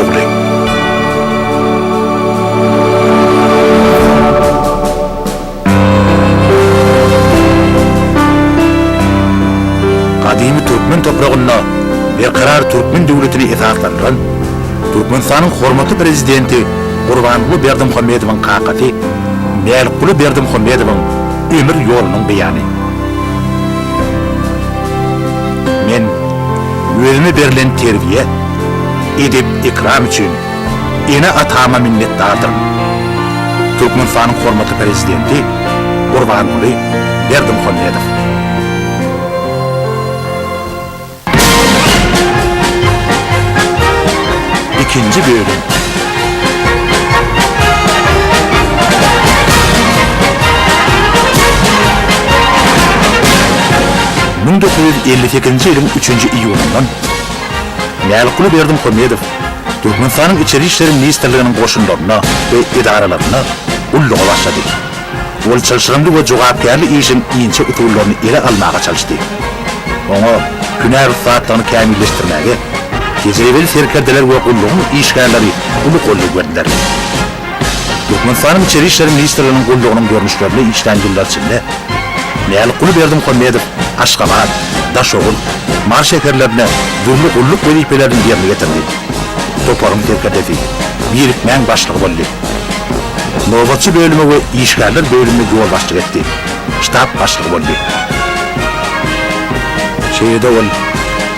ogly. Gadymy türkmen topragynda Berkarar türkmen döwletini esaslandyran Türkmenistanyň hormatly Prezidenti Gurbanguly Berdimuhamedowyň kakasy Mälikguly Berdimuhamedowyň ömür ýolunyň beýany. Men özüme berlen terbiýe, edep-ekram üçin ene-atama minnetdardyryn. Türkmenistanyň hormatly Prezidenti Gurbanguly Berdimuhamedow. Ikinji bölüm. 1958-nji ýylyň üçünji iýunyndan Mälikguly Berdimuhamedow Türkmenistanyň Içeri işler ministrliginiň goşunlarynda we edaralarynda gulluga başlady. Ol çylşyrymly we jogapkärli işiň inçe usullaryny ele almaga çalyşdy. Oňa hünär ussatlygyny kämilleşdirmäge tejribeli serkerdeler we gullugyň işgärleri uly goldaw berdiler. Türkmenistanyň Içeri işler ministrliginiň gullugynyň görnüşlerinde işlän ýyllar içinde Mälikguly Berdimuhamedow Aşgabat, Daşoguz, Mary şäherlerinde dürli gulluk wezipelerini ýerine ýetirdi. Toparyň serkerdesi, birikmäň başlygy boldy. Nobatçy bölüme we işgärler bölümine ýolbaşçylyk etdi, ştab başlygy boldy. Şeýle-de ol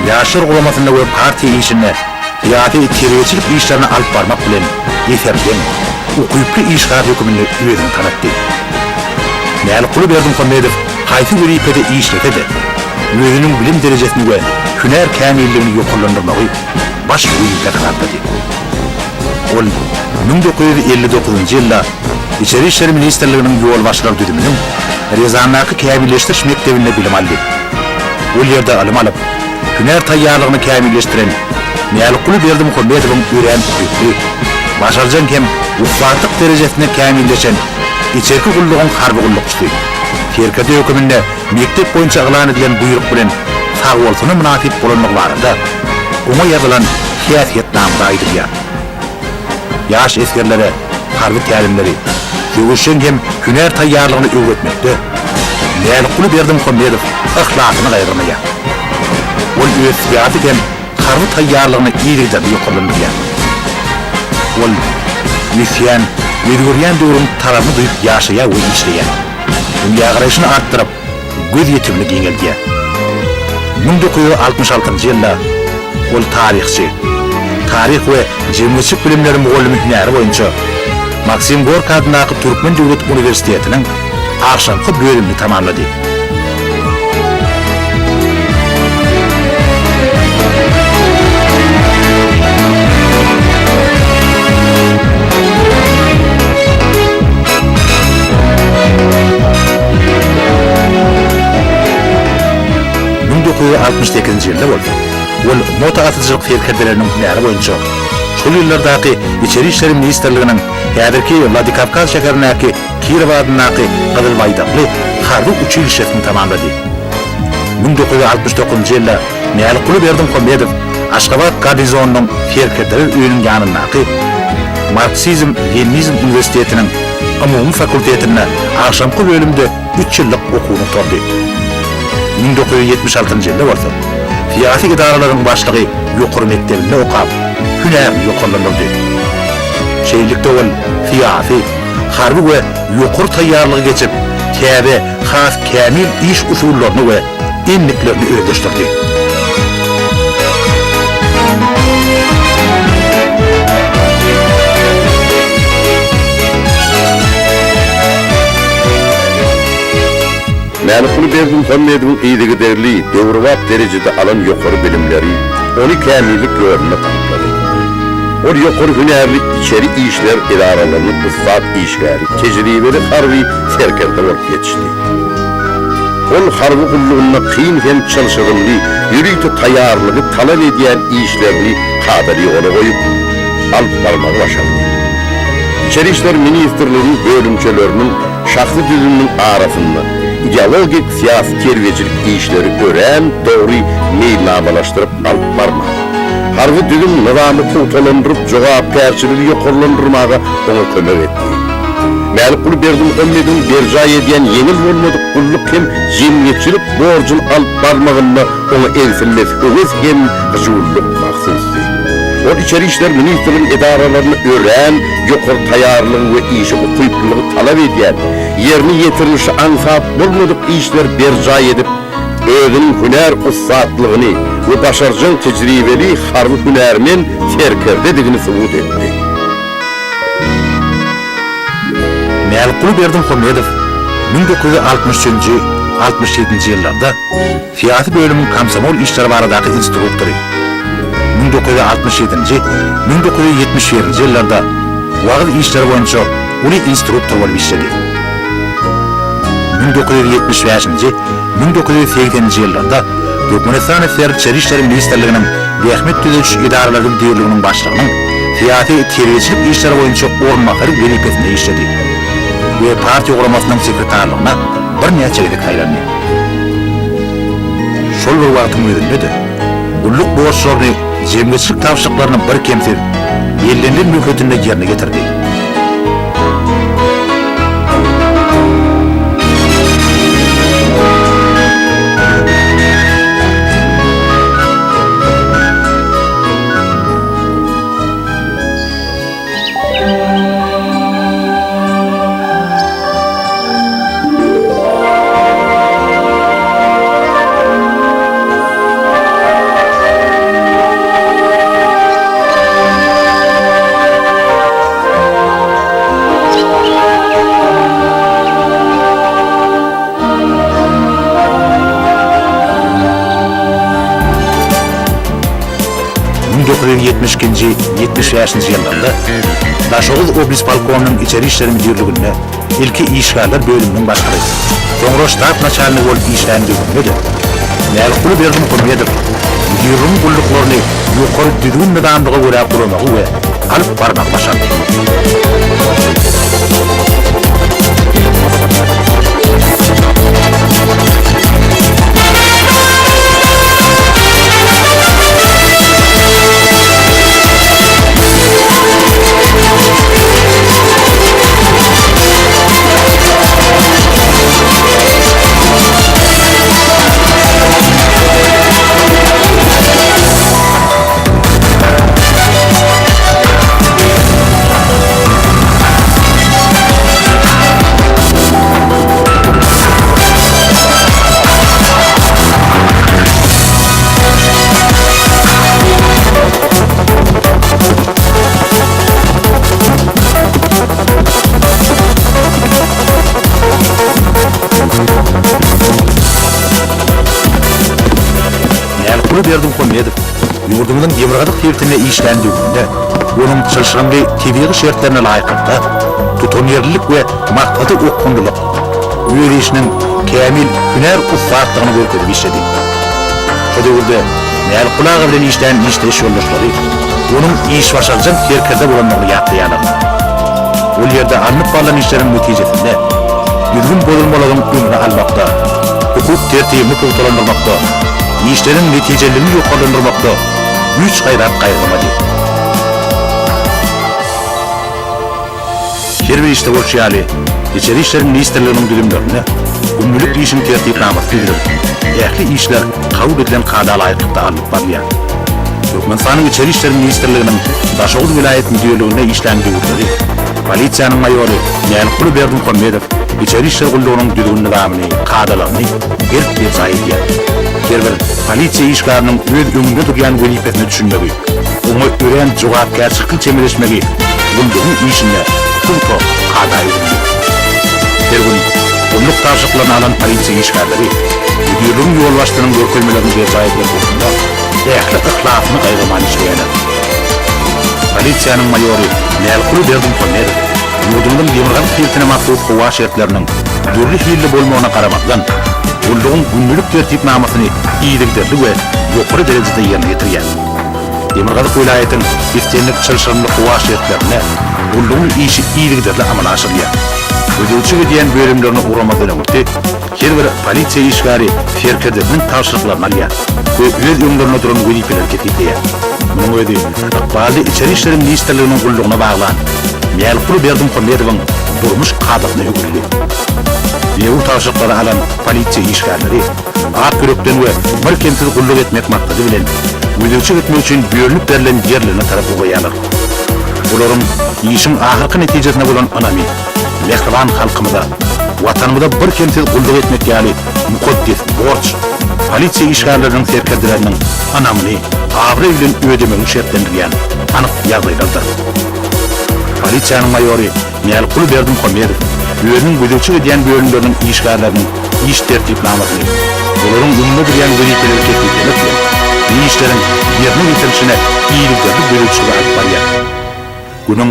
Ýaşlar guramasynda we partiýa işinde syýasy terbiýeçilik işlerini alyp barmak bilen eserdeň, ukyply işgär höküminde özüni tanatdy. Mälikguly Berdimuhamedow haýsy wezipede işlese-de, özüniň bilim derejesini we hünär kämilligini ýokarlandyrmagy baş wezipe hasaplady. Ol 1959-njy ýylda Içeri işler ministrliginiň ýolbaşçylar düzüminiň Rezandaky kämilleşdiriş mekdebinde bilim aldy. Ol ýerde ylym alyp, hünär taýýarlygyny kämilleşdiren Mälikguly Berdimuhamedowyň örän ukyply, başarjaň hem ussatlyk derejesinde kämilleşen içerki gullugyň harby gullukçysy, serkerde höküminde mekdep boýunça yglan edilen buýruk bilen sagbolsuna mynasyp bolandygy barada oňa ýazylan häsiýetnamada aýdylýar. Ýaş esgerlere harby tälimleri, söweşjeň hem hünär taýýarlygyny öwretmekde Mälikguly Berdimuhamedow yhlasyny gaýgyrmaýar. Ol öz syýasy hem harby taýýarlygyny yzygiderli ýokarlandyrýar. Ol ösýän, özgerýän döwrüň talabyny duýup ýaşaýar we işleýär. Dünýägaraýşyny artdyryp, gözýetimini giňeldýär. 1966-njy ýylda ol taryhçy, taryh we jemgyýetçilik bilimleri mugallymy hünäri boýunça Maksim Gorkiý adyndaky Türkmen döwlet uniwersitetiniň agşamky bölümini tamamlady. 1968-nji ýylda bolsa, ol moto atyjylyk serkerdeleriniň hünäri boýunça şol ýyllardaky Içeri işler ministrliginiň häzirki Wladikawkaz şäherindäki Kirow adyndaky Gyzyl baýdakly harby uçilişşesini tamamlady. 1969-njy ýylda Mälikguly Berdimuhamedow Aşgabat garnizonynyň Serkerdeler öýüniň ýanyndaky Marksizm-Leninizm uniwersitetiniň umumy fakultetinde agşamky bölümde üç ýyllyk okuwyny gutardy. 1976-njy ýylda bolsa syýasy edaralaryň başlygy ýokary mekdebinde okap, hünärini ýokarlandyrdy. Şeýlelikde ol syýasy, harby we ýokary taýýarlygy geçip, täze, has kämil iş usullaryny we endiklerini özleşdirdi. Mälikguly Berdimuhamedowyň yzygiderli, döwrebap derejede alan ýokary bilimleri ony kämillik ýolunda taplady. Ol ýokary hünärli içeri işler edaralarynyň ussat işgäri, tejribeli harby serkerde bolup ýetişdi. Ol harby gullugynda kyn hem çylşyrymly, ýörite taýýarlygy talap edýän işlerini kadaly ýola goýup, alyp barmagy başardy. Içeri işler ministrliginiň bölümçeleriniň şahsy düzüminiň arasynda ideologik-syýasy-terbiýeçilik işleri örän dogry meýilnamalaşdyryp alyp barmaga, Harby düzüm-nyzamy pugtalandyryp, jogapkärçiligi ýokarlandyrmaga oňa kömek etdi. Mälikguly Berdimuhamedowyň berjaý edýän ýeňil bolmadyk gulluk hem jemgyýetçilik borjuny alyp barmagynda oňa egsilmez höwes hem hyjuwlylyk mahsusdy. Ol Içeri işler ministrligiň edaralaryny örän ýokary taýýarlygy we işe ukyplylygy talap edýän, ýerine ýetirilişi aňsat bolmadyk işleri berjaý edip, özüniň hünär ussatlygyny we başarjaň tejribeli harby hünärmen serkerdedigini subut etdi. Mälikguly Berdimuhamedow 1963-nji, 67-nji ýyllarda syýasy bölümiň komsomol işleri baradaky instruktory, 1967-nji, 1971-nji ýyllarda wagyz işleri boýunça uly instruktor bolup işledi. 1975-nji, 1980-nji ýyllarda Türkmenistan SSR Içeri işler ministrliginiň Zähmet düzediş edaralary müdirliginiň başlygynyň syýasy-terbiýeçilik işleri boýunça orunbasary wezipesinde işledi we partiýa guramasynyň sekretarlygyna birnäçe gezek saýlandy. Şol bir wagtyň özünde-de, gulluk borçlaryny, jemgyýetçilik tabşyryklaryny birkemsiz, bellenilen möhletinde ýerine ýetirdi. 1972-nji, 75-nji ýyllarda Daşoguz oblispolkomynyň içeri işler müdirliginde ilki işgärler bölüminiň başlygy, soňra ştab naçalnigi bolup işlän döwründe-de, Mälikguly Berdimuhamedow müdirligiň gulluklaryny ýokary düzgün-nyzamlyga görä guramagy we alyp barmagy başardy. Mälikguly Berdimuhamedow ýurdumyzyň demirgazyk sebitinde işlän döwründe onuň çylşyrymly tebigy şertlerine laýyklykda tutanýerlilik we maksada okgunlylyk, öz işiniň kämil hünär ussatlygyny görkezip işledi. Şo döwürde Mälikguly aga bilen işlän işdeş ýoldaşlary onuň işbaşarjaň serkerde bolandygyny ýatlaýarlar. Ol ýerde alnyp barlan işleriň netijesinde düzgün bozulmalaryň öňüni almakda, hukuk tertibini pugtalandyrmakda, işleriň netijeliligini ýokarlandyrmakda güýç-gaýrat gaýgyrmady. Her bir işde bolşy ýaly, Içeri işler ministrliginiň düzümlerinde gündelik işiň tertipnamasy düzülip, ähli işler kabul edilen kada laýyklykda alnyp barylýar. Türkmenistanyň Içeri işler ministrliginiň Daşoguz welaýat müdirliginde işlän döwürleri polisiýanyň maýory Mälikguly Berdimuhamedow Içeri işler gullugynyň düzgün-nyzamyny, kadalaryny berk berjaý edýär. Her bir polisiýa işgäriniň öz öňünde durýan wezipesine düşünmegi, oňa örän jogapkärçilikli çemeleşmegi gullugyň işinde pugta kada öwrüldi. Her gün gulluk tabşyryklaryny alan polisiýa işgärleri müdirligiň ýolbaşçysynyň görkezmelerini berjaý etmek ugrunda ähli yhlasyny gaýgyrman işleýärler. Polisiýanyň maýory Mälikguly Berdimuhamedow ýurdumyzyň demirgazyk sebitine mahsus howa şertleriniň dürli hilli bolmagyna garamazdan, gullugyň gündelik tertipnamasyny yzygiderli we ýokary derejede ýerine ýetirýär. Demirgazyk welaýatyň islendik çylşyrymly howa şertlerinde gullugyň işi yzygiderli amala aşyrylýar. Gözegçilik edýän bölümlerine ugramazdan öňürti her bir polisiýa işgäri serkerdesiniň tabşyryklaryny alýar we öz öňlerinde duran wezipeleri kesgitleýär. Munuň özi ykbaly Içeri işler ministrliginiň gullugyna baglan Mälikguly Berdimuhamedowyň durmuş kadasyna öwrüldi. Zerur tabşyryklary alan polisiýa işgärleri ak ýürekden we birkemsiz gulluk etmek maksady bilen, gözegçilik etmek üçin bölünip berlen ýerlerine tarap ugraýarlar. Olaryň işiň ahyrky netijesine bolan ynamy, mähriban halkymyza, Watanymyza birkemsiz gulluk etmek ýaly mukaddes borç polisiýa işgärleriniň serkerdeleriniň ynamyny abraý bilen ödemegini şertlendirýän anyk ýagdaýlardyr. Polisiýanyň maýory Mälikguly Berdimuhamedow özüniň gözegçilik edýän bölümleriniň işgärleriniň iş tertipnamasyny, olaryň öňünde durýan wezipeleri kesgitlemek bilen, bu işleriň ýerine ýetirilişine yzygiderli gözegçiligi alyp barýar. Günüň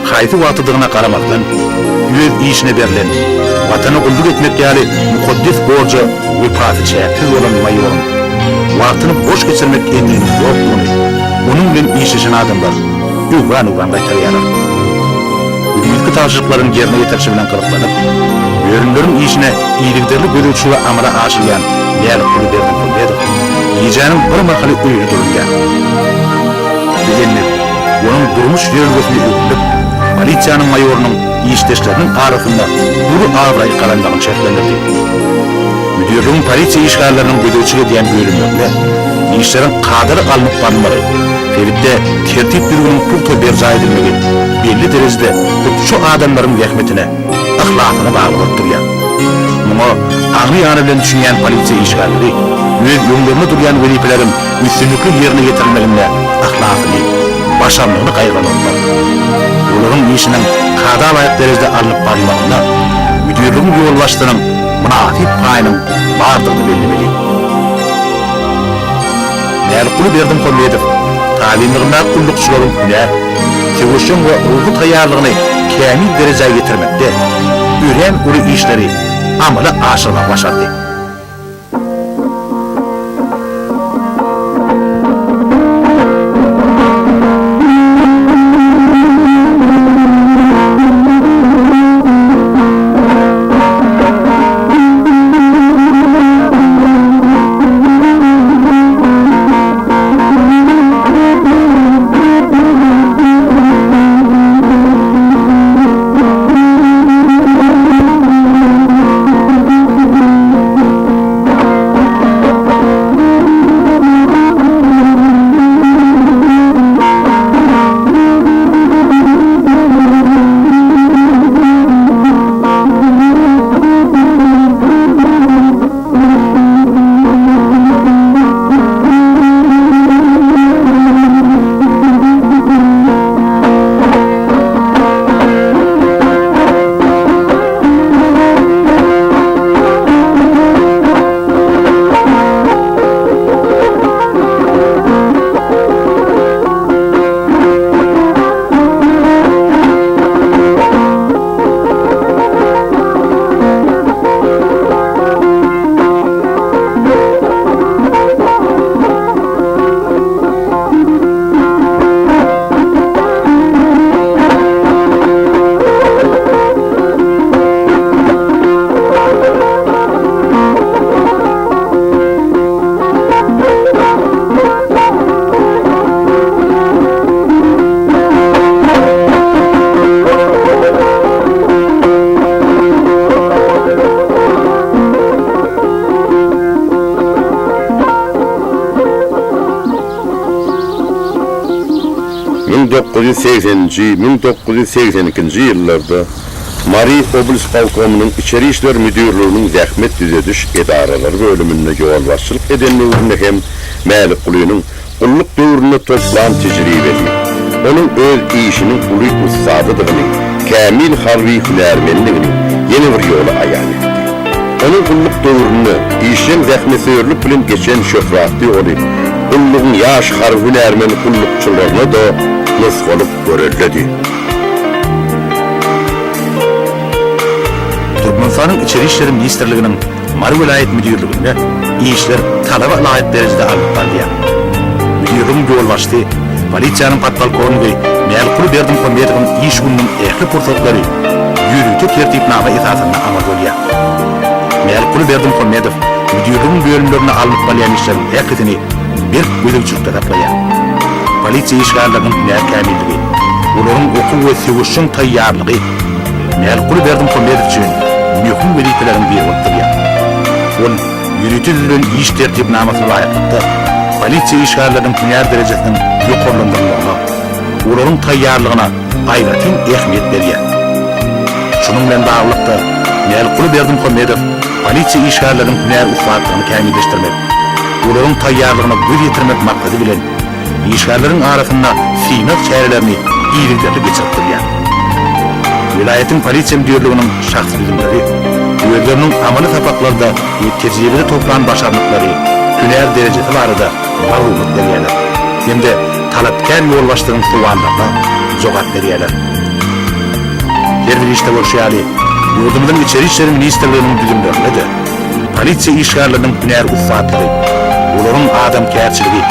haýsy wagtydygyna garamazdan, öz işine berlen, Watana gulluk etmek ýaly mukaddes borja wepasy çäksiz bolan maýoryň wagtyny boş geçirmek endiginiň ýokdugyny onuň bilen işleşen adamlar öwran-öwran gaýtarýarlar. Gündizki tabşyryklaryň ýerine ýetirilişi bilen gyzyklanyp, bölümleriň işine yzygiderli gözegçiligi amala aşyrýan Mälikguly Berdimuhamedow gijäniň bir mahaly öýüne dolanýar. Bu endik onuň durmuş ýörelgesine öwrülip, polisiýanyň maýorynyň işdeşleriniň arasynda uly abraý gazanmagyny şertlendirdi. Müdirligiň polisiýa işgärleriniň gözegçilik edýän bölümlerinde işleriň kadaly alnyp barylmagy, sebitde tertip-düzgüniň pugta berjaý edilmegi belli derejede hut şu adamlaryň zähmetine, yhlasyna bagly bolup durýar. Muňa aňry ýany bilen düşünýän polisiýa işgärleri öz öňlerinde durýan wezipeleriň üstünlikli ýerine ýetirilmeginde yhlasyny, başarnygyny gaýgyranoklar. Olaryň işiniň kada laýyk derejede alnyp barylmagynda müdirligiň ýolbaşçysynyň mynasyp paýynyň bardygyny bellemeli. Mälikguly Berdimuhamedow tabynlygyndaky gullukçylaryň hünär, söweşjeň we ruhy taýýarlygyny kämil derejä ýetirmekde örän uly işleri amala aşyrmagy başardy. 1980-nji, 1982-nji ýyllarda Mary oblspolkomynyň Içeri işler müdirliginiň zähmet düzediş edaralary bölüminde ýolbaşçylyk eden döwründe hem Mälikgulynyň Gulluk döwründe toplan tejribesi, onuň öz işiniň uly ussadydygyny, kämil harby hünärmendigini ýene bir ýola aýan etdi. Onuň gulluk döwründe işjeň zähmetsöýerlik bilen geçen şöhratly ýoly gullugyň ýaş harby hünärmen gullukçylaryna-da nusgalyk göreldedi. Türkmenistanyň Içeri işler ministrliginiň Mary welaýat müdirliginde işler talaba laýyk derejede alnyp barylýar. Müdirligiň ýolbaşçysy, polisiýanyň podpolkownigi Mälikguly Berdimuhamedowyň iş gününiň ähli pursatlary ýörite tertipnama esasynda amal bolýar. Mälikguly Berdimuhamedow müdirligiň bölümlerinde alnyp barylýan işleriň ählisini berk gözegçilikde saklaýar. Polisiýa işgärleriniň hünär kämilligi, olaryň okuw we söweşjeň taýýarlygy Mälikguly Berdimuhamedow üçin möhüm wezipeleriň biri bolup durýar. Ol ýörite düzülen iş tertipnamasyna laýyklykda, polisiýa işgärleriniň hünär derejesiniň ýokarlandyrylmagyna, olaryň taýýarlygyna aýratyn ähmiýet berýär. Şunuň bilen baglylykda, Mälikguly Berdimuhamedow polisiýa işgärleriniň hünär ussatlygyny kämilleşdirmek, olaryň taýýarlygyna göz ýetirmek maksady bilen, işgärleriň arasynda synag çärelerini yzygiderli geçirip durýar. Welaýatyň polisiýa müdirliginiň şahsy düzümleri özleriniň amaly sapaklarda we tejribede toplan başarnyklary, hünär derejesi barada maglumat berýärler hem-de talapkär ýolbaşçylaryň sowallaryna jogap berýärler. Her bir işde bolşy ýaly, ýurdumyzyň Içeri işler ministrliginiň düzümlerinde-de polisiýa işgärleriniň hünär ussatlygy, olaryň adamkärçiligi,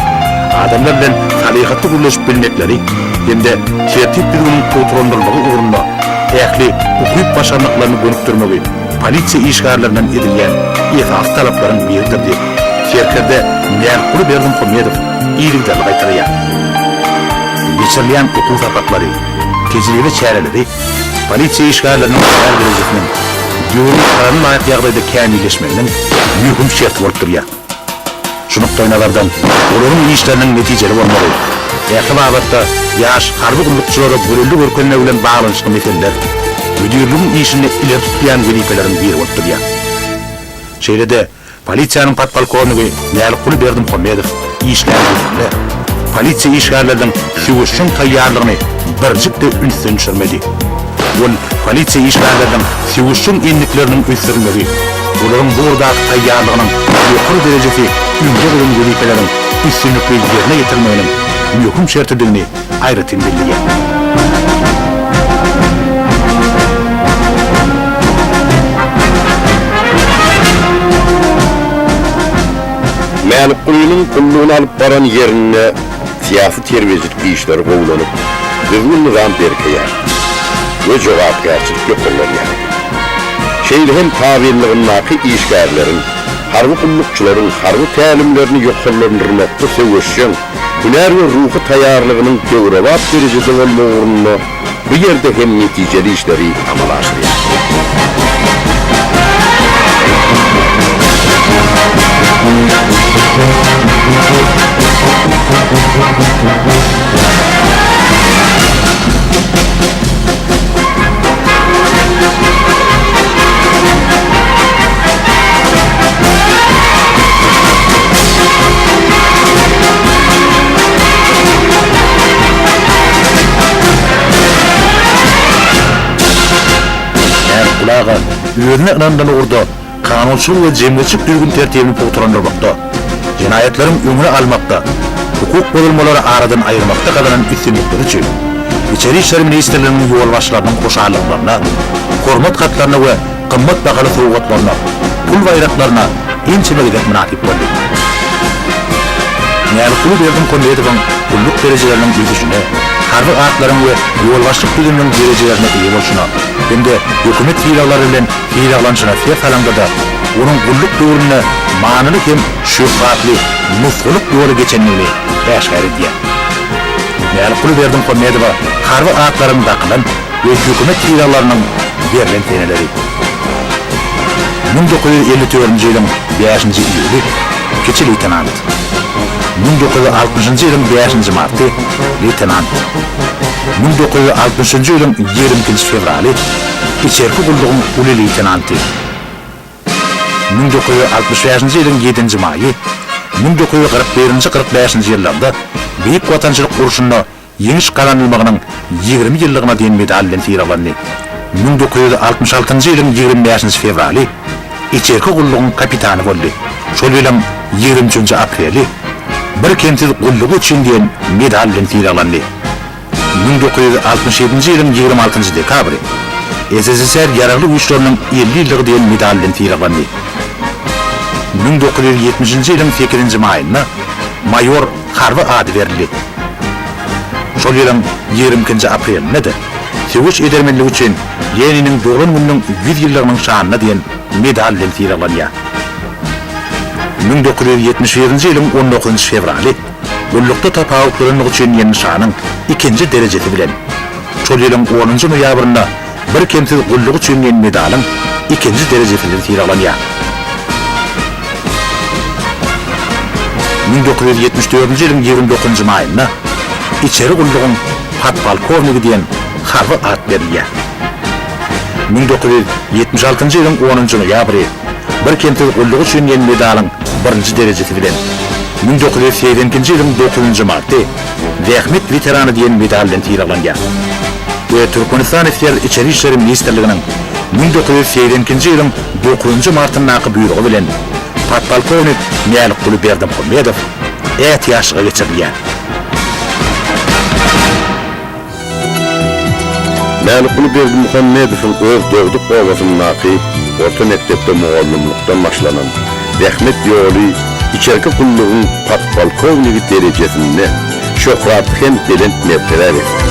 adamlar bilen salyhatly gürleşip bilmekleri hem-de tertip-düzgüniň pugtalandyrylmagy ugrunda ähli ukyp-başarnyklaryny gönükdirmegi polisiýa işgärlerinden edilýän esasy talaplaryň biridir diýip, serkerde Mälikguly Berdimuhamedow yzygiderli gaýtalaýar. Geçirilýän okuw sapaklary, tejribe çäreleri polisiýa işgärleriniň hünär derejesiniň döwrüň talabyna laýyk ýagdaýda kämilleşmeginiň möhüm şerti bolup durýar. Şu nukdaýnazardan, olaryň işleriniň netijeli bolmagy, ähli babatda ýaş harby gullukçylara görelde görkezmek bilen baglanyşykly meseleler müdirligiň işinde ileri tutulýan wezipeleriň biri bolup durýar. Şeýle-de, Polisiýanyň podpolkownigi Mälikguly Berdimuhamedow işlän döwründe polisiýa işgärleriniň söweşjeň taýýarlygyny birjik-de ünsden düşürmedi. Ol polisiýa işgärleriniň söweşjeň endikleriniň ösdürilmegi, olaryň bu ugurdaky taýýarlygynyň ýokary derejesi öňde goýlan wezipeleriň üstünlikli ýerine ýetirilmeginiň möhüm şertidigini aýratyn belleýär. Mälikgulynyň gullugyny alyp baran ýerinde syýasy-terbiýeçilik işleri gowulanyp, düzgün-nyzam berkeýär we jogapkärçilik ýokarlanýar. Şeýle hem tabynlygyndaky işgärleriň, harby gullukçylaryň harby tälimlerini ýokarlandyrmakda söweşjeň hünär we ruhy taýýarlygynyň döwrebap derejede bolmagy ugrunda bu ýerde hem netijeli işleri amala aşyrýar. Mälikguly aga özüne ynanylan ugurda kanunçylyk we jemgyýetçilik düzgün-tertibini pugtalandyrmakda, jenaýatlaryň öňüni almakda, hukuk bozulmalary aradan aýyrmakda gazanan üstünlikleri üçin Içeri işler ministrliginiň ýolbaşçylarynyň hoşallyklaryna, hormat hatlaryna we gymmat bahaly sowgatlaryna, pul baýraklaryna ençeme gezek mynasyp boldy. Mälikguly Berdimuhamedowyň gulluk derejeleriniň ösüşine, harby atlaryň we ýolbaşçylyk düzüminiň derejelerine eýe bolşuna hem-de hökümet sylaglary bilen sylaglanyşyna ser salaňda-da, onuň gulluk döwründe manyly hem şöhratly nusgalyk ýoly geçendigini äşgär edýär. Mälikguly Berdimuhamedowa harby atlaryň dakylan we hökümet sylaglarynyň berlen seneleri. 1954-nji ýylyň bäşinji iýuly, kiçi leýtenant. 1960-njy ýylyň bäşinji marty, leýtenant. 1963-nji ýylyň 22-nji fewraly, içerki gullugyň uly leýtenanty. 1965-nji ýylyň ýedinji maýy, 1941-nji 45-nji ýyllarda Beýik Watançylyk urşunda Ýeňiş gazanylmagynyň 20 ýyllygyna diýen medal bilen sylaglandy. 1966-njy ýylyň 25-nji fewraly içerki gullugyň kapitany boldy. Şol ýylyň 23-nji apreli Birkemsiz gullugy üçin diýen medal bilen sylaglandy. 1967-nji ýylyň 26-njy dekabry SSSR Ýaragly Güýçleriniň 50 ýyllygy diýen medal bilen sylaglandy. 1970-nji ýylyň sekizinji maýynda maýor harby ady berildi. Şol ýylyň 22-nji aprelinde-de Söweş edermenligi üçin Leniniň doglan gününiň 100 ýyllygynyň şanyna diýen medal bilen sylaglanýar. 1971-nji ýylyň on dokuzynjy fewraly. Gullukda tapawutlanandygy üçin diýen nyşanyň ikinji derejesi bilen, şol ýylyň onunjy noýabrynda Birkemsiz gullugy üçin diýen medalyň ikinji derejesi bilen sylaglanýar. 1974-nji ýylyň 29-njy maýynda Içeri gullugyň podpolkownigi diýen harby at berilýär. 1976-njy ýylyň onunjy noýabry Birkemsiz gullugy üçin diýen medalyň birinji derejesi bilen, 1982-nji ýylyň dokuzynjy marty Zähmet weterany diýen medal bilen sylaglanýar we Türkmenistan SSR Içeri işler ministrliginiň 1982-nji ýylyň dokuzynjy martyndaky buýrugy bilen podpolkownik Mälikguly Berdimuhamedow ätiýaçlyga geçirilýär. Mälikguly Berdimuhamedowyň öz dogduk obasyndaky orta mekdepde mugallymlykdan başlanan zähmet ýoly içerki gullugyň podpolkownigi derejesinde şöhratly hem belent mertebä beslendi.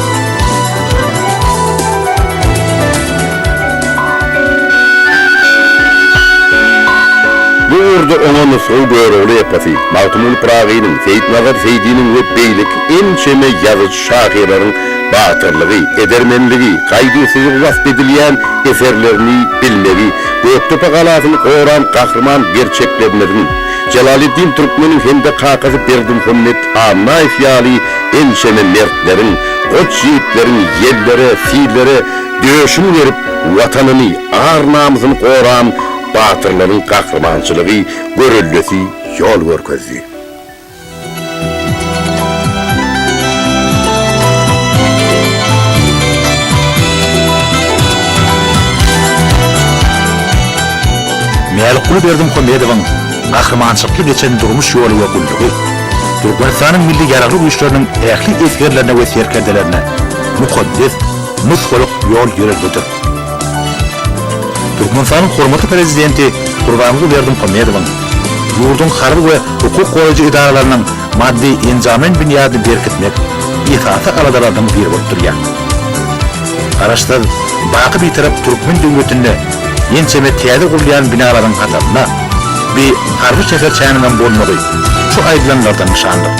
Bu ugurda oňa nusgawy Görogly eposy, Magtymguly Pyragynyň, Seýitnazar Seýdiniň we beýleki ençeme ýazyjy-şahyrlaryň batyrlygy, edermenligi, gaýduwsyzlygy wasp edilýän eserlerini bilmegi, Gökdepe galasyny goran gahryman gerçeklerimiziň, Jelaleddin Türkmeniň hem-de kakasy Berdimuhamet Annaýew ýaly ençeme mertleriň, goç ýigitleriň ýellere, sillere döşüni berip, Watanyny, ar-namysyny goran batyrlaryň gahrymançylygy, göreldesi ýol görkezdi. Mälikguly Berdimuhamedowyň gahrymançylykly geçen durmuş ýoly we gullugy Türkmenistanyň Milli Ýaragly Güýçleriniň ähli esgerlerine we serkerdelerine mukaddes nusgalyk ýol-ýörelgedir. Türkmenistanyň hormatly Prezidenti Gurbanguly Berdimuhamedowyň ýurduň harby we hukuk goraýjy edaralarynyň maddy-enjamlaýyn binýadyny berkitmek esasy aladalarynyň biri bolup durýar. Garaşsyz, baky Bitarap türkmen döwletinde ençeme täze gurulýan binalaryň hatarynda bi harby şäherçäniňem bolmagy şu aýdylanlardan nyşandyr.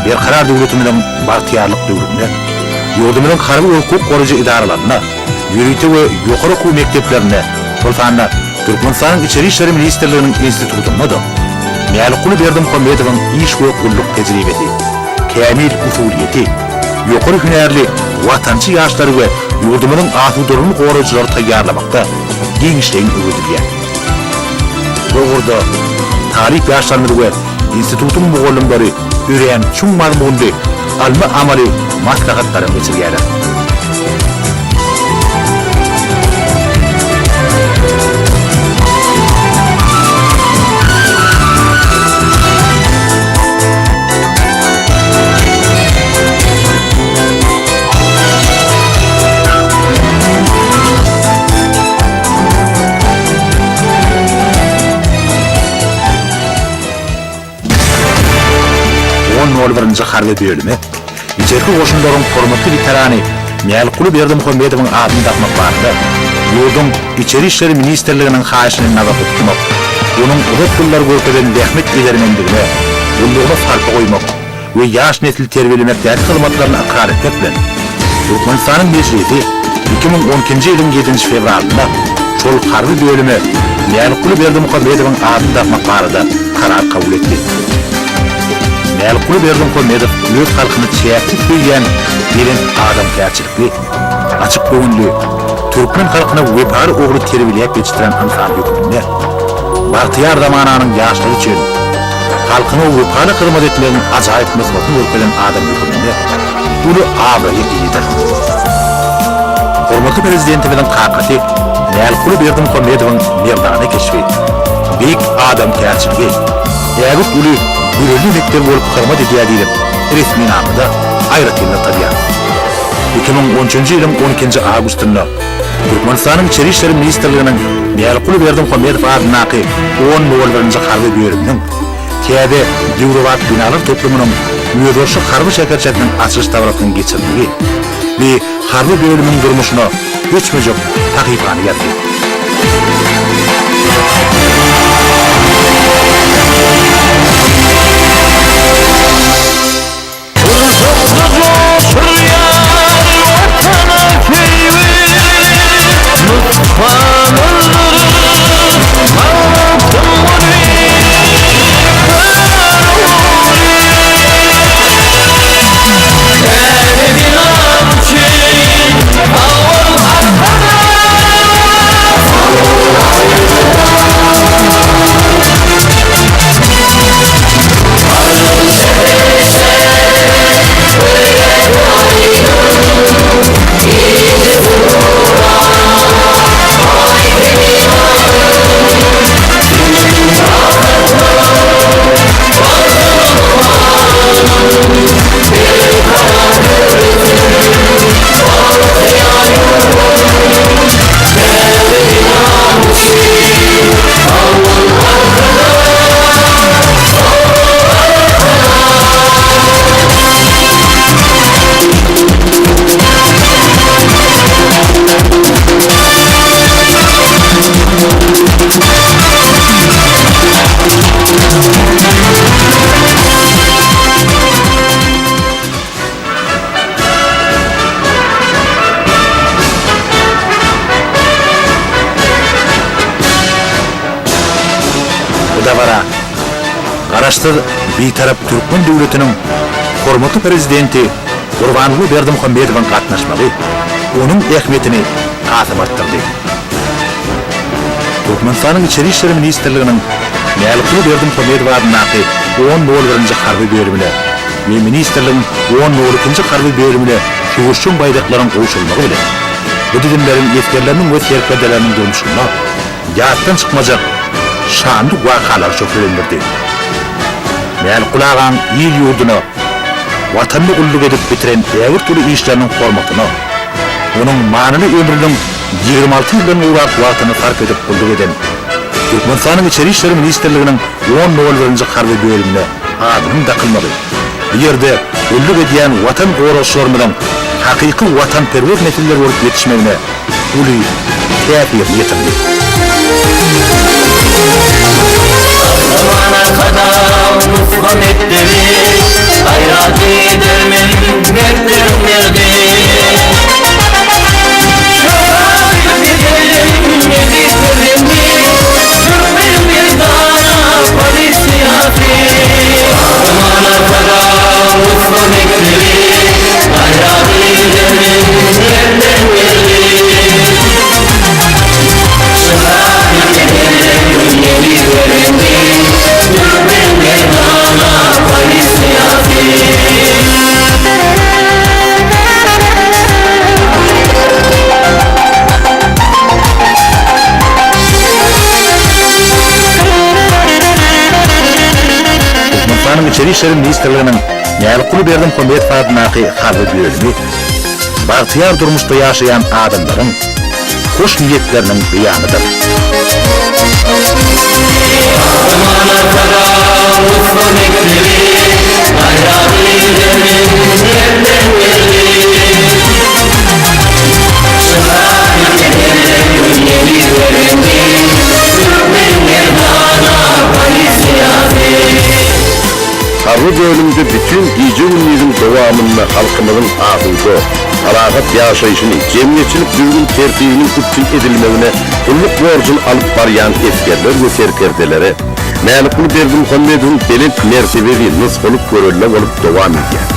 Berkarar döwletimiziň bagtyýarlyk döwründe ýurdumyzyň harby we hukuk goraýjy edaralarynda, ýörite we ýokary okuw mekdeplerinde, şol sanda Türkmenistanyň Içeri işler ministrliginiň institutynda-da Mälikguly Berdimuhamedowyň iş we gulluk tejribesi, kämil usulyýeti, ýokary hünärli watançy ýaşlary we ýurdumyzyň asudalygyny goraýjylary taýýarlamakda giňişleýin öwredilýär. Bu ugurda talyp ýaşlarymyz we institutyň mugallymlary örän çuň mazmunly ylmy-amaly maslahatlaram geçirýärler. On nol birinji harby bölüme Içerki goşunlaryň hormatly weterany Mälikguly Berdimuhamedowyň adyny dakmak barada ýurduň Içeri işler ministrliginiň haýyşyny nazarda tutmak, onuň uzak ýyllar görkezen zähmet edermenligine, gullugyna sarpa goýmak we ýaş nesli terbiýelemekdäki hyzmatlaryny ykrar etmek bilen, Türkmenistanyň Mejlisi 2012-nji ýylyň ýedinji fewralynda şol harby bölüme Mälikguly Berdimuhamedowyň adyny dakmak barada karar kabul etdi. Mälikguly Berdimuhamedow öz halkyny çäksiz söýýän belent adamkärçilikli, açyk göwünli, türkmen halkyna wepaly ogly terbiýeläp ýetişdiren ynsan hökmünde bagtyýar zamananyň ýaşlary üçin halkyna wepaly hyzmat etmegiň ajaýyp nusgasyny görkezen adam hökmünde uly abraýa eýedir. Hormatly Prezidentimiziň kakasy Mälikguly Berdimuhamedowyň merdana keşbi, beýik adamkärçiligi, ägirt uly görelde mekdebi bolup hyzmat edýär diýlip, resminamada aýratyn nygtalýar. 2013-nji ýylyň on ikinji awgustynda Türkmenistanyň Içeri işler ministrliginiň Mälikguly Berdimuhamedow adyndaky on nol birinji harby bölüminiň. täze döwrebap binalar toplumynyň özboluşly harby şäherçesiniň açylyş dabarasynyň geçirilmegi bi harby bölümiň durmuşyna öçmejek sahypany ýazdy. Gursakda joşurýar Watana söýgi, Nusgamyzdyr Magtymguly Pyragy. Täze binam üçin sag bol Arkadag! Bu dabara Garaşsyz, Bitarap türkmen döwletiniň hormatly Prezidenti Gurbanguly Berdimuhamedowyň gatnaşmagy onuň ähmiýetini hasam artdyrdy. Türkmenistanyň Içeri işler ministrliginiň Mälikguly Berdimuhamedow adyndaky on nol birinji harby bölümine we ministrligiň on nol ikinji harby bölümine söweşjeň baýdaklaryň gowşurylmagy bilen, bu düzümleriň esgerleriniň we serkerdeleriniň durmuşynda ýatdan çykmajak şanly wakalary şöhlelendirdi. Mälikguly agaň il-ýurduna, Watanyna gulluk edip bitiren ägirt uly işleriniň hormatyna, onuň manyly ömrüniň 26 ýyldan gowrak wagtyny sarp edip gulluk eden Türkmenistanyň Içeri işler ministrliginiň on nol birinji harby bölümine adynyň dakylmagy, bu ýerde gulluk edýän Watan goragçylarymyzyň hakyky watanperwer nesiller bolup ýetişmegine uly täsirini ýetirdi. Gahryman Arkadag nusga mekdebi, Gaýrat edermen mertleriň merdi. Şöhratly pederim, eziz perzendim, Türkmeniň merdana polisiýasy. Gahryman Arkadag nusga mekdebi, Gaýrat edermen mertleriň merdi. Türkmenistanyň Içeri işler ministrliginiň Mälikguly Berdimuhamedow adyndaky harby bölümi bagtyýar durmuşda ýaşaýan adamlaryň hoş niýetleriniň beýanydyr. Gahryman Arkadag nusga mekdebi, Gaýratly edermen mertler merdi. Şyhratly pederleriň eziz perzendi, Türkmen merdana polisiýasy. Harby bölümde bütin gije-gündiziň dowamynda halkymyzyň asuda, parahat ýaşaýşyny, jemgyýetçilik düzgün-tertibiniň üpjün edilmegine gulluk borjuny alyp barýan esgerler we serkerdelere Mälikguly Berdimuhamedowyň belent mertebesi nusgalyk görelde bolup dowam edýär.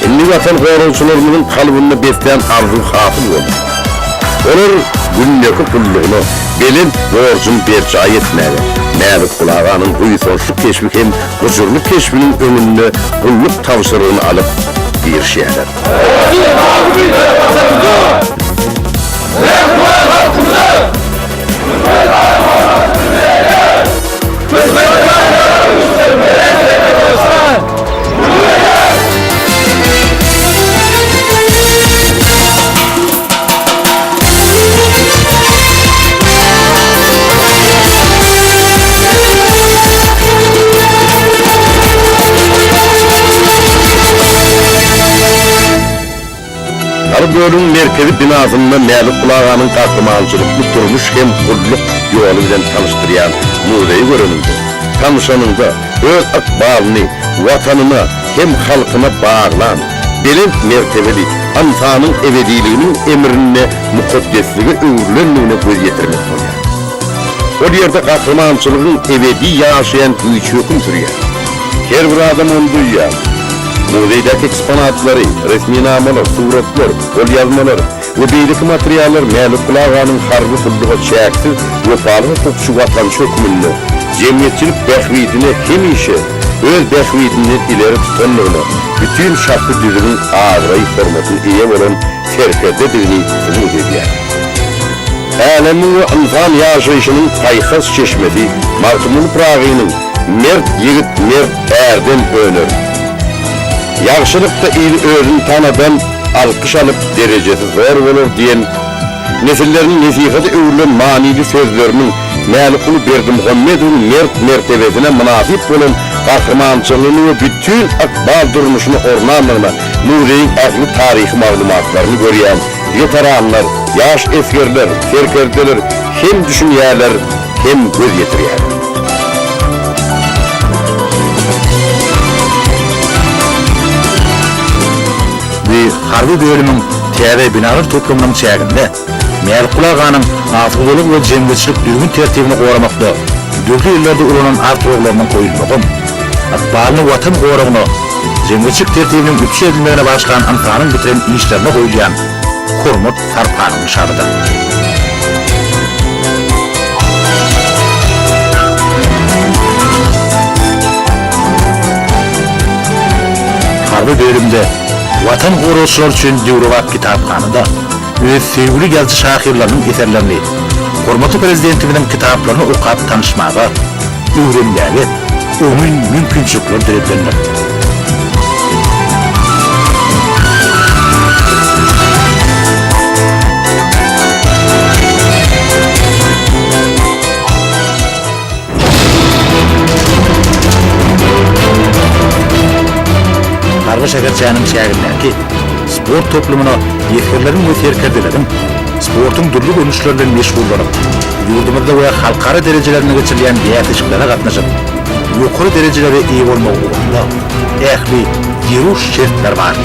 Indi Watan goragçylarymyzyň kalbynda beslän arzuwy hasyl boldy. Olar gündeki gullugyna, belent borjuny berjaý etmäge, Mälikguly aganyň buýsançly keşbi hem gujurly keşbiniň öňünde gulluk tabşyrygyny alyp girişýärler. bölümiň merkezi binasynda Mälikguly aganyň gahrymançylykly durmuş hem gulluk ýoly bilen tanyşdyrýan muzeýi göreniňde, tanyşanyňda öz ykbalyny Watanyna hem halkyna baglan, belent mertebeli ynsanyň ebediliginiň emrinde mukaddeslige öwrülendigine göz ýetirmek bolýar. Ol ýerde gahrymançylygyň ebedi ýaşaýan güýji höküm sürýär. Her bir adam ony duýýar. Muzeýdäki eksponatlary, resminamalar, suratlar, golýazmalar we beýleki materiallar Mälikguly aganyň harby gulluga çäksiz wepaly hukukçy watançy hökmünde jemgyýetçilik bähbidine hemişe öz bähbidinden ileri tutandygyna, bütin şahsy düzümiň abraý-hormatyna eýe bolan serkerdedigini subut edýär. Älemiň we ynsan ýaşaýşynyň paýhas çeşmesi Magtymguly Pyragynyň Mert ýigit mert ärden öner. Ýagşylykda il özün tanadan alkyş alyp derejesi zor bolar diýen nesilleriniň nesihata öwrülen manyly sözleriniň Mälikguly Berdimuhamedowyň mert mertebesine mynasyp bolan gahrymançylygyny we bütin ykbal durmuşyna ornandygyna muzeýiň ähli taryhy maglumatlaryny görýän weteranlar, ýaş esgerler, serkerdeler hem düşünýärler, hem göz ýetirýärler. Bu harby bölümiň täze binalar toplumynyň çäginde Mälikguly aganyň asudalyk we jemgyýetçilik düzgün-tertibini goramakda dürli ýyllarda ulanan awtoulaglarynyň goýulmagam, ykbalyny Watan goragyna, jemgyýetçilik tertibiniň üpjün edilmegine bagyşlan ynsanyň bitiren işlerine goýulýan hormat-sarpanyň nyşanydyr. Harby bölümde Watan goragçylary üçin döwrebap kitaphana-da öz söýgüli ýazyjy-şahyrlarynyň eserlerini, hormatly Prezidentimiziň kitaplaryny okap tanyşmaga, öwrenmäge oňyn mümkinçilikler döredilendir. Harby şäherçäniň çägindäki sport toplumyna esgerleriň we serkerdeleriň sportuň dürli görnüşleri bilen meşgullanyp, ýurdumyzda we halkara derejelerinde geçirilýän bäsleşiklere gatnaşyp, ýokary derejelere eýe bolmagy ugrunda ähli zerur şertler bar.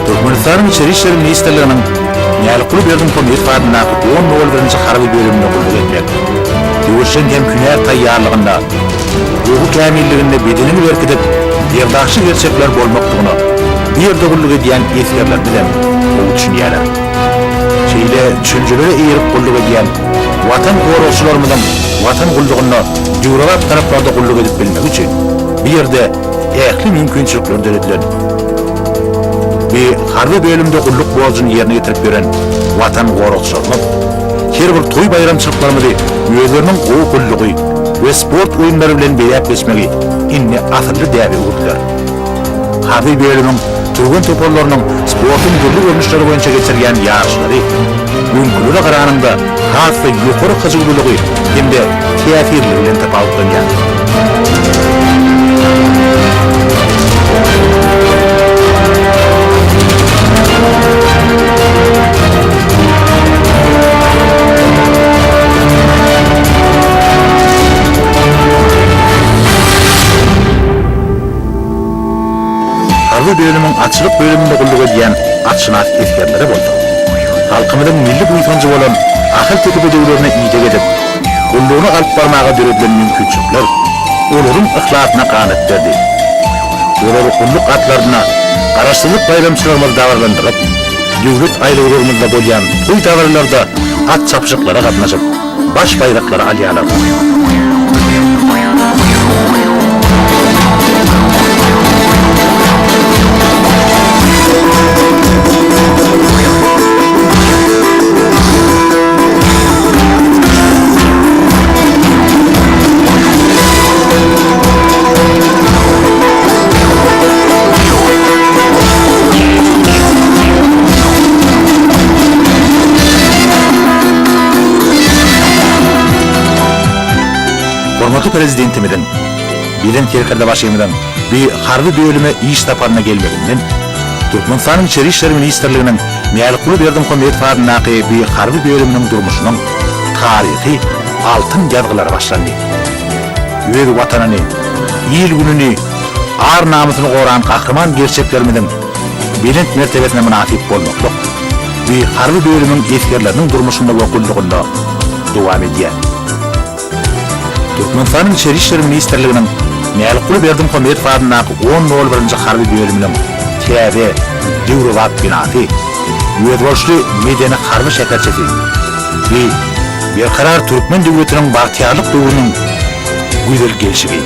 Türkmenistanyň Içeri işler ministrliginiň Mälikguly Berdimuhamedow adyndaky on nol birinji harby bölüminde gulluk etmek, söweşjeň hem hünär taýýarlygynda, ruhy kämilliginde bedeniňi berkidip, berdaşly gerçekler bolmakdygyna bu ýerde gulluk edýän esgerlerimizem gowy düşünýärler. Şeýle düşünjelere eýerip gulluk edýän Watan goragçylarymyzyň Watan gullugynda döwrebap talaplarda gulluk edip bilmegi üçin bu ýerde ähli mümkinçilikler döredilen. Bu harby bölümde gulluk borjuny ýerine ýetirip ýören Watan goragçylarymyz her bir toý-baýramçylyklarymyzy özleriniň gowy gullugy we sport oýunlary bilen bezäp geçmegi indi asylly däbe öwürdiler. Harby bölümiň türgen toparlarynyň sportuň dürli görnüşleri boýunça geçirýän ýaryşlary öňkülere garanyňda has-da ýokary hyjuwlylygy hem-de täsirliligi bilen tapawutlanýar. Harby bölümiň atçylyk bölüminde gulluk edýän atşynas esgerlere bolsa, halkymyzyň milli buýsanjy bolan ahalteke bedewlerine ideg edip, gullugyny alyp barmaga döredilen mümkinçilikler olaryň yhlasyna ganat berdi. Olar gulluk atlaryna Garaşsyzlyk baýramçylygymyzy dabaralandyryp, döwlet aýlawlarymyzda bolýan toý-dabaralarda at çapyşyklara gatnaşyp, baş baýraklary alýarlar. Hormatly Prezidentimiziň, Belent Serkerdebaşymyzyň bu harby bölüme iş saparyna gelmeginden. Türkmenistanyň Içeri işler ministrliginiň Mälikguly Berdimuhamedow adyndaky bu harby bölüminiň durmuşynyň taryhy altyn ýazgylary başlandy. Öz Watanyny, il-gününi, ar-namysyny goran gahryman gerçeklerimiziň belent mertebesine mynasyp bolmaklyk bu harby bölümiň esgerleriniň durmuşynda we gullugynda dowam edýär. Türkmenistanyň Içeri işler ministrliginiň Mälikguly Berdimuhamedow adyndaky on nol birinji harby bölüminiň täze, döwrebap binasy, özboluşly medeni-harby şäherçesi we Berkarar türkmen döwletiniň bagtyýarlyk döwrüniň gözel gelşigi.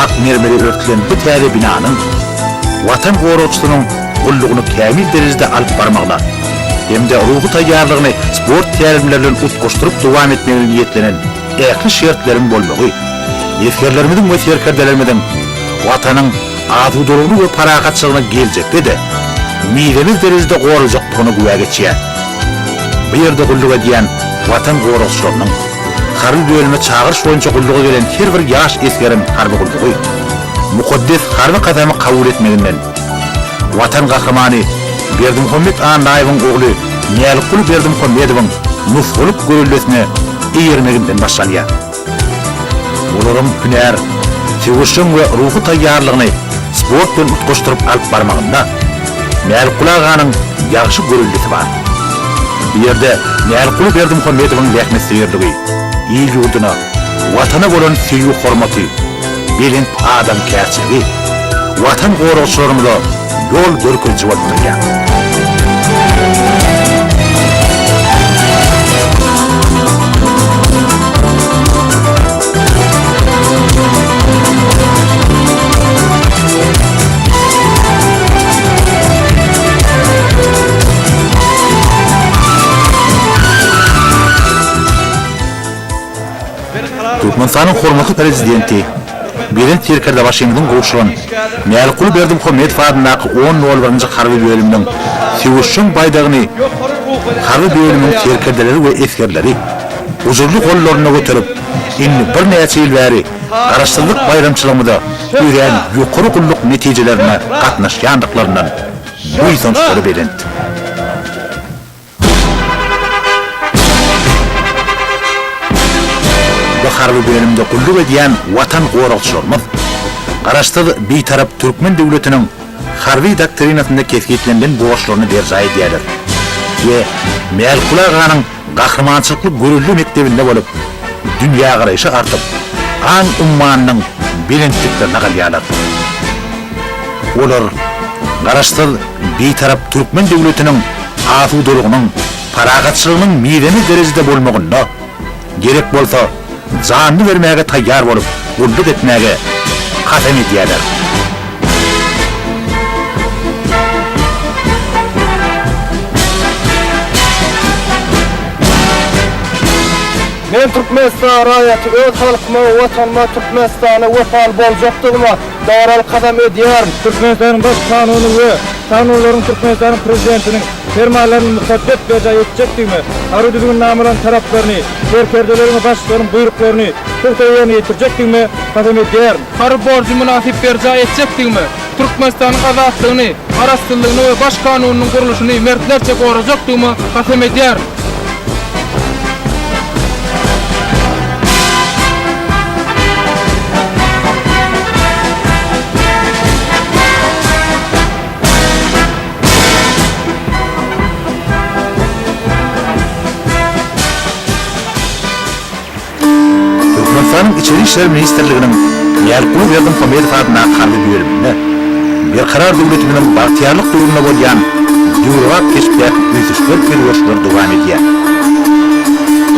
Ak mermere örtülen bu täze binanyň Watan goragçysynyň gullugyny kämil derejede alyp barmagyna hem-de ruhy taýýarlygyny sport tälimleri bilen utgaşdyryp dowam etmegine niýetlenen ähli şertleriň bolmagy esgerlerimiziň we serkerdelerimiziň Watanyň asudalygyny we parahatçylygyny geljekde-de mizemez derejede gorajakdygyna güwä geçýär. Bu ýerde gulluk edýän Watan goragçylarynyň, harby bölüme çagyryş boýunça gulluga gelen her bir ýaş esgeriň harby gullugy mukaddes harby kasamy kabul etmeginden, Watan gahrymany Berdimuhamet Annaýewiň ogly Mälikguly Berdimuhamedowyň nusgalyk göreldesine eýermeginden başlanýar. Olaryň hünär, söweşjeň we ruhy taýýarlygyny sport bilen utgaşdyryp alyp barmagynda Mälikguly aganyň ýagşy göreldesi bar. Bu ýerde Mälikguly Berdimuhamedowyň zähmetsöýerligi, il-ýurduna, Watana bolan söýgi-hormaty, belent adamkärçiligi Watan goragçylarymyza ýol görkeziji bolup durýar. Türkmenistanyň hormatly Prezidenti Belent Serkerdebaşymyzyň gowşuran Mälikguly Berdimuhamedow adyndaky on nol birinji harby bölüminiň söweşjeň baýdagyny harby bölümiň serkerdeleri we esgerleri gujurly gollarynda göterip, indi birnäçe ýyl bäri Garaşsyzlyk baýramçylygymyza örän ýokary gulluk netijelerine gatnaşýandyklaryndan buýsançlary belent. Bu harby bölümde gulluk edýän Watan goragçylarymyz Garaşsyz, Bitarap türkmen döwletiniň Harby doktrinasynda kesgitlenilen borçlaryny berjaý edýärler we Mälikguly aganyň gahrymançylykly görelde mekdebinde bolup, dünýägaraýşy artyp, aň ummanynyň belentliklerine galýarlar. Olar Garaşsyz, Bitarap türkmen döwletiniň asudalygynyň, parahatçylygynyň mizemez derejede bolmagynda, gerek bolsa, janyny bermäge taýýar bolup, gulluk etmäge kasam edýärler. Men Türkmenistan raýaty öz halkyma we Watanyma Türkmenistana wepaly boljakdygyma dabaraly kasam edýärin. Türkmenistanyň Baş Kanuny we kanunlaryň Türkmenistanyň Prezidentiniň Permanlaryny mukaddes berjaý etjekdigime, harby düzgünnamalaryň talaplaryny, serkerdeleriň we başlyklaryň buýruklaryny pugta ýerine ýetirjekdigime kasam edýärin. Harby borjumy mynasyp berjaý etjekdigime, Türkmenistanyň azatlygyny, garaşsyzlygyny we Baş Kanunynyň gurluşyny mertlerçe gorajakdygyma kasam edýärin. Türkmenistanyň Içeri işler ministrliginiň Mälikguly Berdimuhamedow adyndaky harby bölüminde Berkarar döwletimiziň bagtyýarlyk döwründe bolýan döwrebap keşpdäki ösüşler-özgerişler dowam edýär.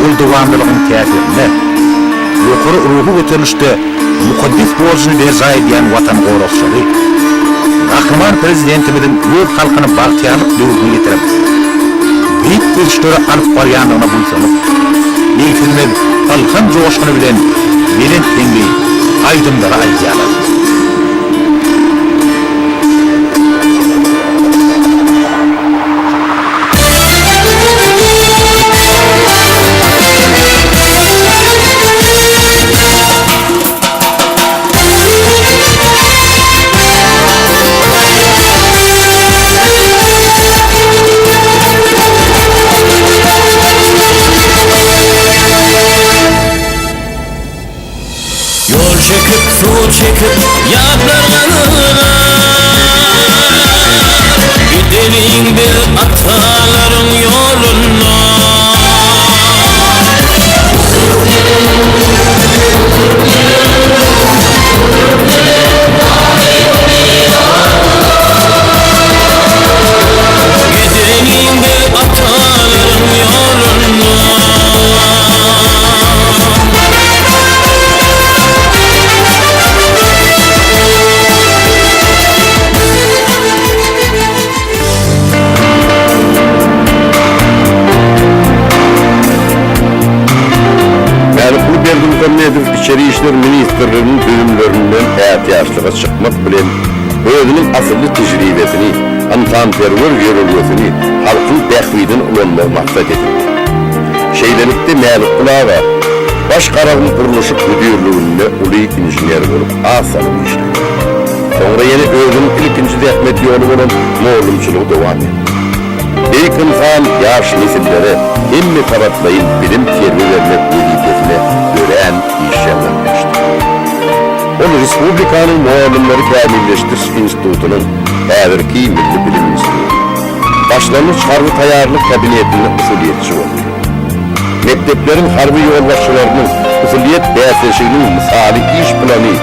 Ol dowamlylygyň täsirinde ýokary ruhy göterilişde mukaddes borjuny berjaý edýän Watan goragçylary Gahryman Prezidentimiziň öz halkyny bagtyýarlyk döwrüne getirip, beýik ösüşlere alyp barýandygyna buýsanyp, egsilmez ylham joşguny bilen belent heňli aýdymlary aýdýarlar. ätiýaçlyga çykmak bilen, özüniň asylly tejribesini, ynsanperwer ýörelgesini halkyň bähbidine ulanmagy maksat edindi. Şeýlelikde, Mälikguly aga Baş Garagum gurluşyk müdirliginde uly inžener bolup az salym işledi. Soňra ýene özüniň ilkinji zähmet ýoly bolan mugallymçylygy dowam etdi. Beýik ynsan ýaş nesillere hemmetaraplaýyn bilim-terbiýe bermek wezipesine örän işjeň gatnaşdy. Ol respublikanyň Mugallymlary kämilleşdiriş institutynyň, häzirki Milli bilim instituty, başlangyç harby taýýarlyk kabinetinde usulyýetçi boldy. Mekdepleriň harby ýolbaşçylarynyň usulyýet bäsleşiginiň mysaly iş plany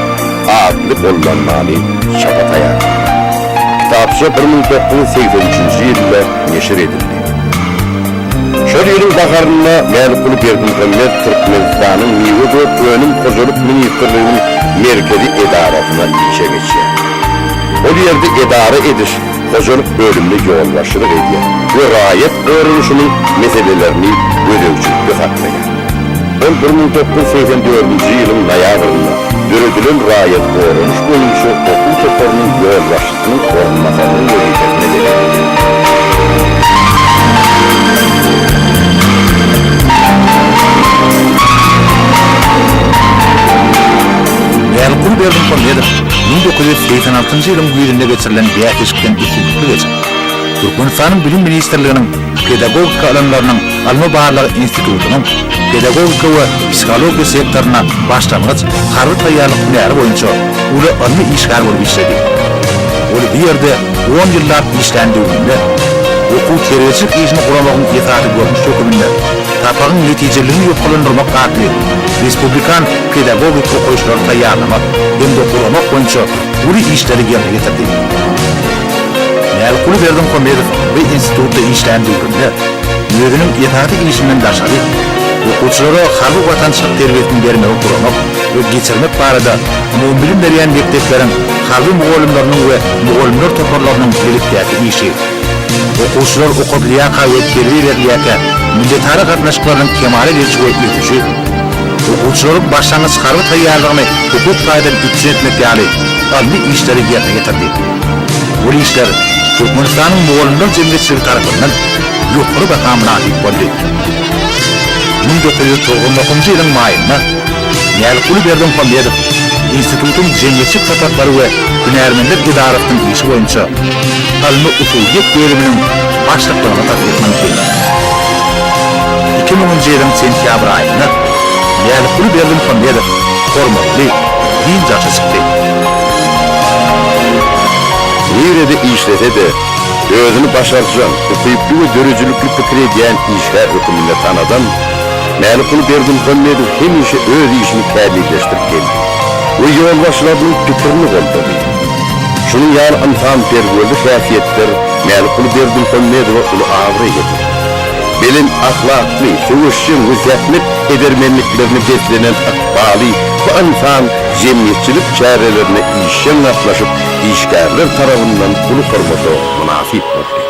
atly gollanmany çapa taýýarlady. Kitapça 1983-nji ýylda neşir edildi. Şol ýylyň baharynda Mälikguly Berdimuhamedow Türkmenistanyň Miwe-gök önüm hojalyk ministrliginiň merkezi edarasyna işe geçýär. Ol ýerde edara ediş hojalyk bölümine ýolbaşçylyk edýär we raýat goranyşynyň meselelerini gözegçilikde saklaýar. Ol 1984-nji ýylyň noýabrynda döredilen raýat goranyş boýunça okuw toparynyň ýolbaşçysynyň orunbasarynyň wezipesine bellenildi. Mälikguly Berdimuhamedow 1986-njy ýylyň güýzünde geçirilen bäsleşikden üstünlikli geçip, Türkmenistanyň Bilim ministrliginiň Pedagogika ylymlarynyň ylmy-barlag institutynyň Pedagogika we psihologiýa sektorynda başlangyç harby taýýarlyk hünäri boýunça uly ylmy işgär bolup işledi. Ol bu ýerde on ýyllap işlän döwründe okuw-terbiýeçilik işini guramagyň esasy görnüşi höküminde sapagyň netijeliligini ýokarlandyrmak atly respublikan pedagogik okaýyşlary taýýarlamak hem-de guramak boýunça uly işleri ýerine ýetirdi. Mälikguly Berdimuhamedow bu institutda işlän döwründe özüniň esasy işinden daşary, okuwçylara harby-watançylyk terbiýesini bermegi guramak we geçirmek barada umumybilim berýän mekdepleriň harby mugallymlarynyň we mugallymlar toparlarynyň bilelikdäki işi, okuwçylar okadylýarka we terbiýe berilýärkä milletara gatnaşyklarynyň kemala gelşi we ösüşi, okuwçylaryň başlangyç harby taýýarlygyny hukuk taýdan üpjün etmek ýaly ylmy işleri ýerine ýetirdi. Bu işler Türkmenistanyň Mugallymlar jemgyýetçiligi tarapyndan ýokary baha mynasyp boldy. 1999-njy ýylyň maýynda Mälikguly Berdimuhamedow institutyň jemgyýetçilik sapaklary we hünärmenler edarasynyň işi boýunça ylmy-usulyýet bölüminiň başlyklygyna tassyklandy. Iki müňünji ýylyň sentýabr aýynda Mälikguly Berdimuhamedow hormatly dynç alşa çykdy. Nirede işlese-de, özüni başarjaň, ukyply we döredijilikli pikir edýän işgär hökmünde tanadan Mälikguly Berdimuhamedow hemişe öz işini kämilleşdirip geldi we ýolbaşçylarynyň pikirini goldady. Şunuň ýaly ynsanperwerli häsiýetler Mälikguly Berdimuhamedowa uly abraý getirdi. Belent ahlakly, söweşjeň we zähmet edermenliklerine beslenen ykbaly bu ynsan jemgyýetçilik çärelerine işjeň gatnaşyp, işgärler tarabyndan uly hormata mynasyp boldy.